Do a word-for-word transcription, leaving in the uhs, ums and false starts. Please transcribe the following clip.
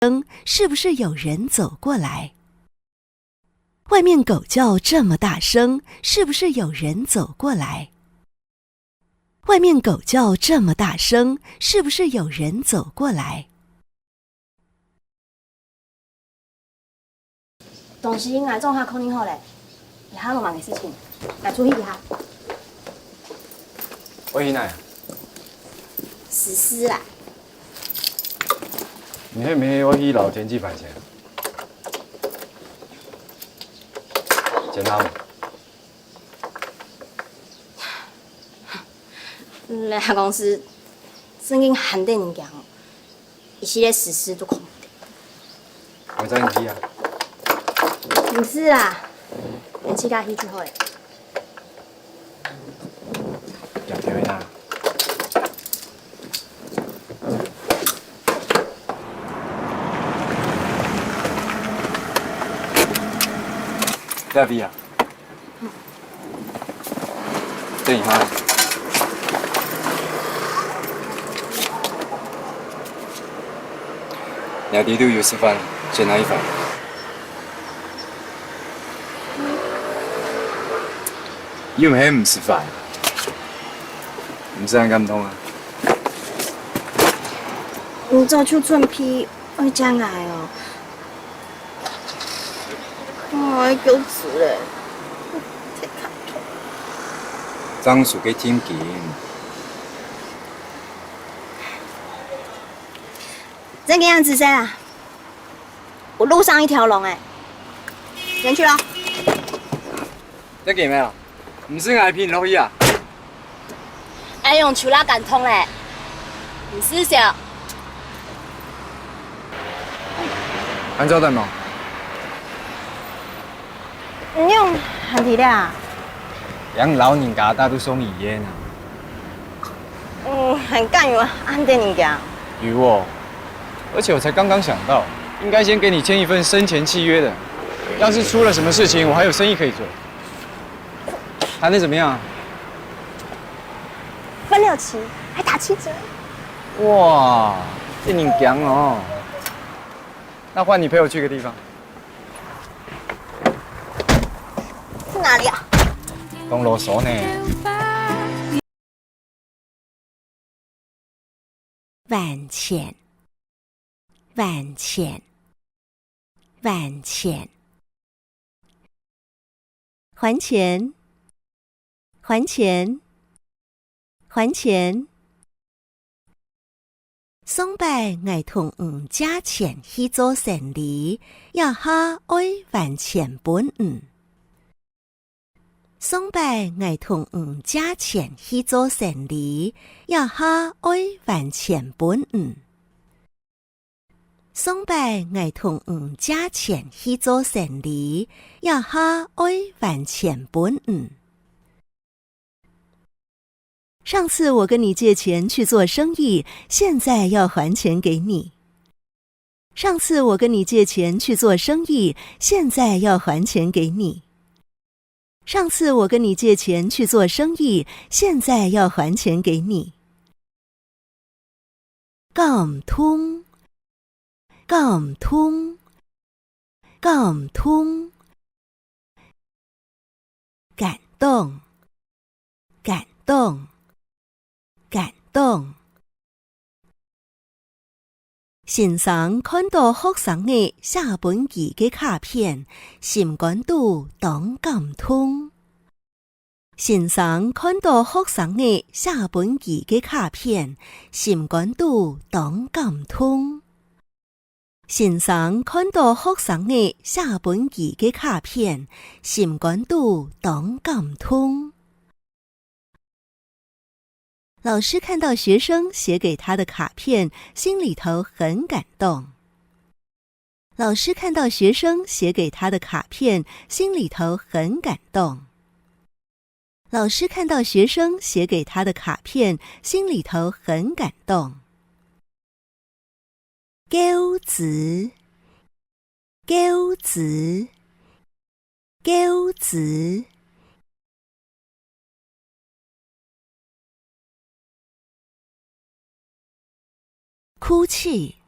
声，是不是有人走过来？外面狗叫这么大声，是不是有人走过来？外面狗叫这么大声，是不是有人走过来？东西𠊎總下確認好咧，這下無麼个事情，𠊎出去一下。愛去哪？試試啦。你係毋係愛去摎天氣反錢？錢拿無？ 嗯，該公司正經還得人驚哦，一息仔事事都講毋定。𠊎載你去啊。毋使啊，你自家去就好咧。行，去啊。David啊， 等一下。你在這有食飯，先拿一份。又毋係毋食飯，毋使恁感動啊。你早就準備愛將來哦。 𠊎愛噭眵咧，忒卡通。正輸个定金。正經恁仔細啊！有路上一條龍欸，先去咯。正經無？ 毋使𠊎陪你落去啊？𠊎用手拉感動咧，毋使笑。還做得無？你用還提咧啊？讓老人家打都送醫院啊。嗯，還敢有恁得人驚？有哦，而且我才剛剛想到，應該先給你簽一份生前契約的，要是出了什麼事情，我還有生意可以做。 談得怎麼樣啊？分了期，還打七折。哇，這你講哦。那換你陪我去個地方。去哪裡啊？講囉嗦呢。 還錢，還錢，還錢。還錢，還錢，還錢。上擺𠊎同你借錢去做生理，這下愛還錢分你。 上擺𠊎同你借錢去做生理，這下愛還錢分你。上擺𠊎同你借錢去做生理，這下愛還錢分你。上次我跟你借錢去做生意，現在要還錢給你。 上次我跟你借錢去做生意，現在要還錢給你。上次我跟你借錢去做生意，現在要還錢給你。感動，感動，感動。 感動，感動，感動。先生看著學生仔寫分佢个卡片，心肝肚當感動。先生看著學生仔寫分佢个卡片，心肝肚當感動。 先生看著學生仔寫分佢个卡片，心肝肚當感動。老師看到學生寫給他的卡片，心裡頭很感動。老師看到學生寫給他的卡片，心裡頭很感動。 老師看到學生寫給他的卡片，心裡頭很感動。噭眵，噭眵，噭眵。 哭泣，